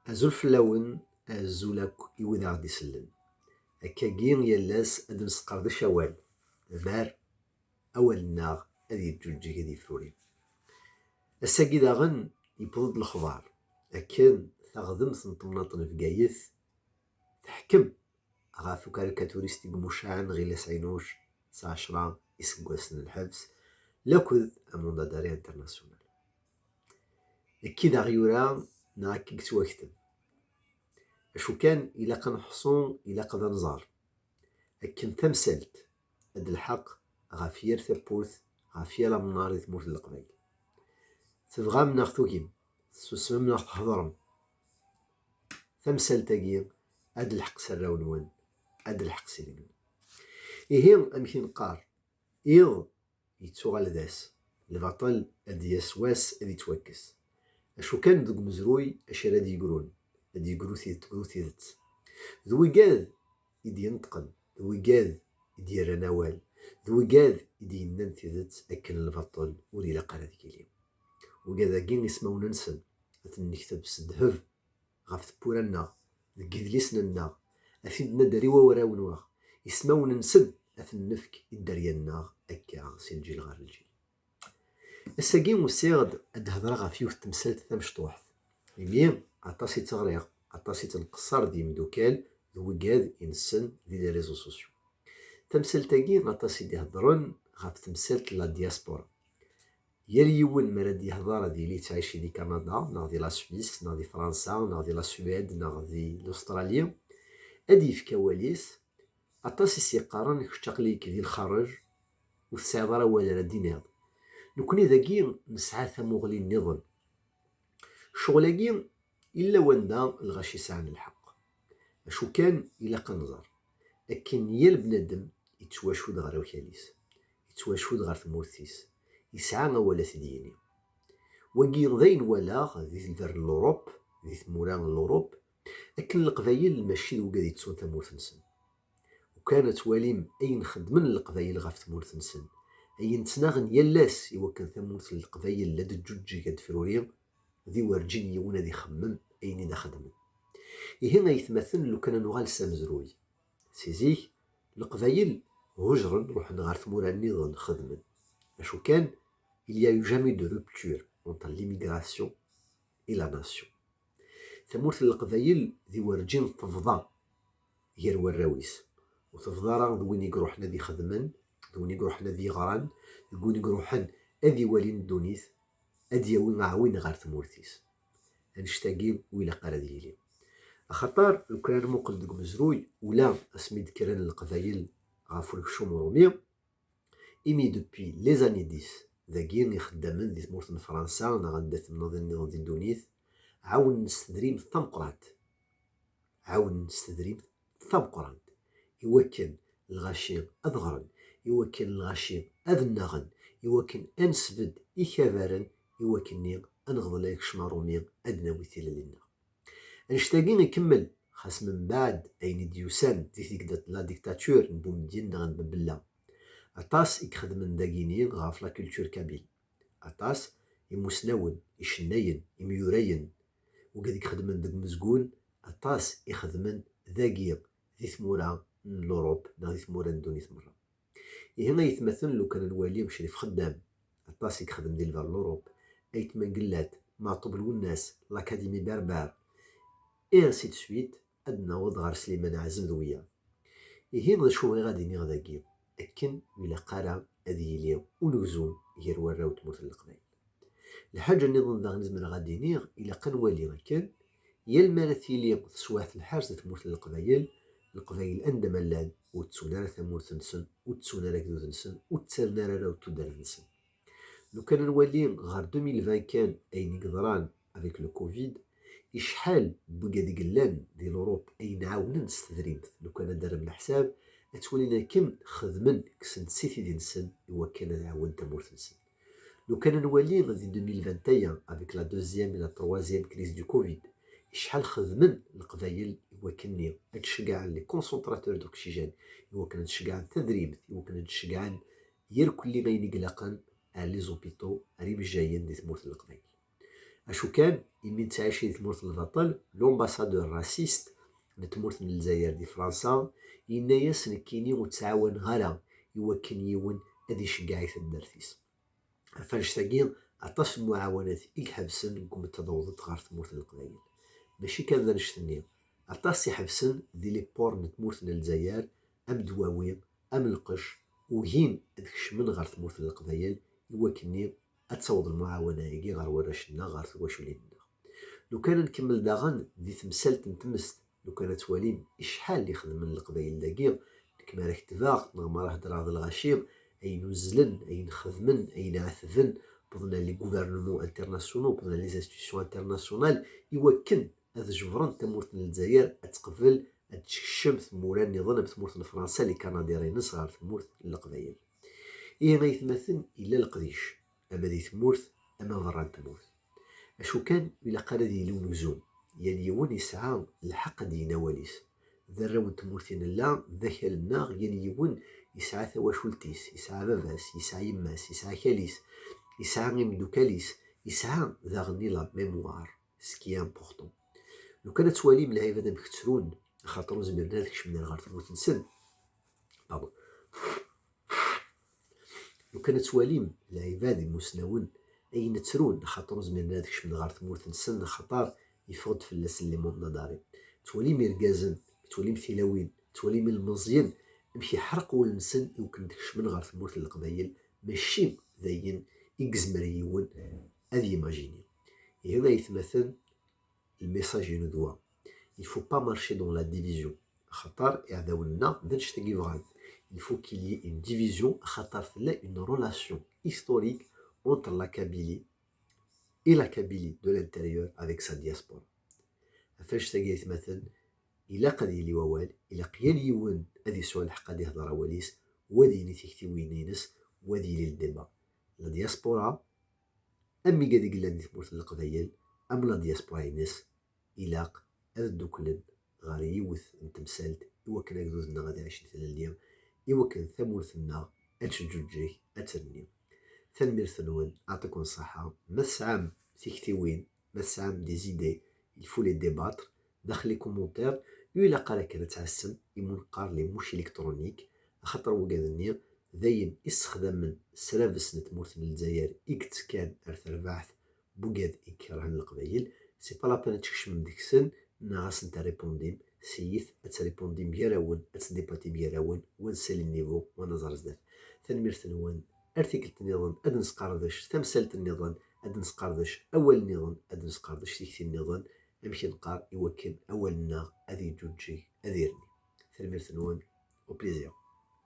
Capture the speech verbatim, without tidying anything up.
Azul fell-awen, azul akk i wid aɣ-d-isellen. Akkagi yal ass ad nesqerdec awal, amar awal-nneɣ ad yeǧǧuǧǧeg, ad yefruri. Ass-agi daɣen yewweḍ-d lexbar akken taɣdemt n temnaḍt n Bgayet teḥkem ɣef ukarikaturist i imucaɛen Ɣilas Ɛinuc s ɛecra iseggasen n lḥebs, lakked amanda d'arrêt international. Akka i d aɣ-yura neɣ akka i yettwaktem. Acu kan, ilaq ad neḥṣu, ilaq ad nẓer akken tamsalt ad d-telḥeq ɣef yir tawwurt, ɣef yal amnar di tmurt n Leqbayel. Tebɣam neɣ tugim, tessusmem neɣ thedrem, tamsalt-agi ad d-telḥeq s arraw-nwen, ad d-telḥeq s idrimen. Ihi, amek i neqqar? Iḍ yettuɣal d ass, lbaṭel ad d-yas wass ad yettwakkes. Acu kan, deg umezruy acu ara d-yegrun? Ad d-yegru tid-, tegru tidet. D wigad i d-yenṭqen, d wigad i d-yerran awal, d wigad i d-yennan tidet akken lbaṭel ur ilaq ara ad yili. Wigad-agi, ismawen-nsen ad ten-nekteb s ddheb ɣef tewwura-nneɣ, deg yidlisen-nneɣ, ad ten-id-nadder i warraw-nneɣ. Ismawen-nsen ad ten-nefk i dderya-nneɣ, akka si lǧil ɣer lǧil. Ass-agi usiɣ-d ad d-hedreɣ ɣef yiwet temsalt tamecṭuḥt, imi aṭas i tt-ɣriɣ, aṭas i tt-nqeṣṣer d yimdukal d wigad i nessen di les réseaux sociaux. Tamsalt-agi aṭas i d-iheddren ɣef temsalt n la diaspora. Yal yiwen mi ara d-yehder ad yili yettɛici di Kanada, neɣ di la Suisse, neɣ di Fransa, neɣ di la Suède, neɣ di l'Australie, ad yefk awal-is. Aṭas i s-yeqqaren: "Kečč aql-ik di lxarej, ur tesɛiḍ ara awal ara d-tiniḍ." Nekkni dagi nesɛa tamuɣli nniḍen. Ccɣel-agi illa wanda lɣaci sɛan lḥeqq. Acu kan, ilaq ad nẓer akken yal bnadem yettwacud ɣer wakal-is, yettwacud ɣer tmurt-is, yesɛa awal ad t-id-yini. Wagi d ayen walaɣ di lbar n l'Europe, di tmura n l'Europe, akken Leqbayel mačči d wigad yettun tamurt-nsen. Ukan ad twalim ayen xeddmen Leqbayel ɣef tmurt-nsen, ayen ttnaɣen yal ass i wakken tamurt n Leqbayel ad d-teǧǧuǧǧeg, ad d-tefruri, di werǧin yiwen ad ixemmem ayen i d-xedmen. Ihi aytmaten, lukan ad nuɣal s amezruy. Si zik, Leqbayel hujren, ruḥen ɣer tmura nniḍen, xedmen. Acu kan, il y a eu jamais de rupture entre l'immigration et la nation. Tamurt n Leqbayel di werǧin tebḍa gar warraw-is. Ur tebḍa ara d win i iruḥen ad ixedmen, d win i iruḥen ad yeɣran, d win i iruḥen ad iwalin ddunit, ad d-yawi aɛwin ɣer tmurt-is. Annect-agi ur ilaq ara ad yili. Axaṭer, lukan ad nmuqel deg umezruy, ula asmi d-kkren Leqbayel ɣef unekcum urumi, imi depuis les années dix, dagi ixeddamen di tmurt n Fransa neɣ anda temnaḍin nniḍen di ddunit, ɛawnen s tedrimt tameqqrant. Ɛawnen s tedrimt tameqqrant i wakken lɣaci ad ɣren, i wakken lɣaci ad nnaɣen, i wakken ad nesbedd ikabaren, i wakken-nni ad neɣḍel akecma Rumi, ad nawi tilelli-nneɣ. Annect-agi ikemmel, xas membaɛd ayen i d-yusan di tigda n la dictature n Boumediene neɣ n Bebella. Aṭas i ixedmen dagini ɣef la culture kabyle. Aṭas imusnawen, icennayen, imyurayen, wigad i ixedmen deg umezgun, aṭas i xedmen dagi di tmura n l'Europe neɣ di tmura n ddunit merra. Ihi aytmaten, lukan ad nwali Crif Xeddam, aṭas i yexdem di lbar n l'Europe, Ayt Mengellat, Meɛṭub Lwennas, l'Académie Berbère, et ainsi de suite, ad d-naweḍ ɣer Sliman Ɛazem d wiyaḍ. Ihi d acu bɣiɣ ad iniɣ dagi? Akken ur ilaq ara ad yili unegzu gar warraw n tmurt n Leqbayel. Lḥaǧa nniḍen daɣen i zemreɣ ad d-iniɣ, ilaq ad nwali akken, yal mi ara tili teswiɛt n lḥerz di tmurt n Leqbayel, Leqbayel anda ma llan ur ttun ara tamurt-nsen, ur ttun ara agdud-nsen, ur ttarran ara arraw n tudert-nsen. Lukan ad nwali ɣer deux mille vingt kan ayen i yeḍran avec le covid, icḥal n wigad i yellan di l'Europe ayen ɛawnen s tedrimt. Lukan ad d-terrem leḥsab, ad twalin akken xedmen, kksen-d si tidi-nsen i wakken ad ɛawnen tamurt-nsen. Lukan ad nwali di deux mille vingt et un avec la deuxième et la troisième crise du covid, icḥal xedmen Leqbayel i wakken-nni ad ceggɛen les concentrateurs d'oxygène, i wakken ad ceggɛen tadrimt, i wakken ad ceggɛen yir kulli ayen i ilaqen ar les hôpitaux, ar imejjayen di tmurt n Leqbayel. Acu kan, imi nettɛici di tmurt n lbaṭel, l'ambassadeur raciste n tmurt n Lezzayer di Fransa yenna-yas: "Nekkini ur ttɛawaneɣ ara i wakken yiwen ad iceggeɛ i taddart-is." Ɣef annect-agi, aṭas n muɛawanat i iḥebsen deg umeṭṭaḍ awḍent ɣer tmurt n Leqbayel. Mačči kan d annect-nni, aṭas i ḥebsen di les ports n tmurt n Lezzayer, am Dwawi, am Lqec, ugin ad kecmen ɣer tmurt n Leqbayel i wakken-nni ad taweḍ lmuɛawana-agi ɣer warrac-nneɣ, ɣer twaculin-nneɣ. Lukan ad nkemmel daɣen di temsalt n tmest, lukan ad twalim icḥal i xedmen Leqbayel dagi, nekk mi ara ketbeɣ neɣ mi ara heddreɣ d lɣaci, ayen uzzlen, ayen xedmen, ayen ɛetben, wwḍen ɣer les gouvernements internationaux, wwḍen ɣer les institutions internationales, i wakken ad jebren tamurt n Lezzayer ad teqbel ad d-tekcem tmura nniḍen am tmurt n Fransa, les Canadiens-ines, ɣer tmurt n Leqbayel. Ihi ay atmaten, yella leqdic, ama di tmurt, ama berra n tmurt. Acu kan, ur ilaq ara ad yili unegzum. Yal yiwen yesɛa lḥeqq ad d-yini awal-is. D arraw n tmurt i nella, d akal-nneɣ, yal yiwen yesɛa tawacult-is, yesɛa baba-s, yesɛa yemma-s, yesɛa akal-is, yesɛa imeddukal-is, yesɛa daɣen la mémoire, ce qui est important. Lukan ad twalim lɛibad amek ttrun, axaṭer ur zmiren ara ad kecmen ɣer tmurt-nsen. Pardon. Lukan ad twalim lɛibad imusnawen ayen ttrun, axaṭer ur zmiren ara ad kecmen ɣer tmurt-nsen, axaṭer yeffeɣ-d fell-asen les mondes nadarés. Twalim irgazen, twalim tilawin, twalim ilmeẓyen, amek iḥreq wul-nsen i wakken ad kecmen ɣer tmurt n Leqbayel, mačči d ayen i yezmer yiwen ad yimajini. Ihi ay atmaten, lmessage-inu d wa. Il faut pas marcher dans la division. Axaṭer iɛdawen-nneɣ d annect-agi bɣan. Il faut qu'il y ait une division, axaṭer tella une relation historique entre la Kabylie et la Kabylie de l'intérieur avec sa diaspora. Ɣef annect-agi ay atmaten, ilaq ad yili wawal, ilaq yal yiwen ad yesɛu lḥeqq ad ihder awal-is, u ad yini tiktiwin-ines, u ad yili le débat. La diaspora, am igad i yellan di tmurt n Leqbayel, am la diaspora-ines, ilaq ad dduklen ɣer yiwet n temsalt i wakken agdud-nneɣ ad ɛicen tilelli, i wakken tamurt-nneɣ ad teǧǧuǧǧeg, ad tenni. Tanemmirt-nwen, aɛṭikum ṣṣeḥḥa. Ma tesɛam tiktiwin, ma tesɛam des idées, il faut les débattre daxel les commentaires. Ur ilaq ara kan ad tɛassem imi neqqar les mouches électroniques, axaṭer wigad-nni d ayen i ssexdamen srabes n tmurt n Lezzayer i yettekkan ar terbaɛt n wigad i ikerhen Leqbayel. C'est pas la peine ad tkecmem deg-sen neɣ ad sen-terripundim, siyit ad terripundim gar-awen, ad tdébattim gar-awen, wa nessali niveau, wa naẓer zdat. Tanemmirt-nwen, ar tikkelt nniḍen ad nesqerdec tamsalt nniḍen, ad nesqerdec awal nniḍen, ad nesqerdec tikti nniḍen, amek neqqar i wakken awal-nneɣ ad yeǧǧuǧǧeg, ad irni. Tanemmirt-nwen, au plaisir.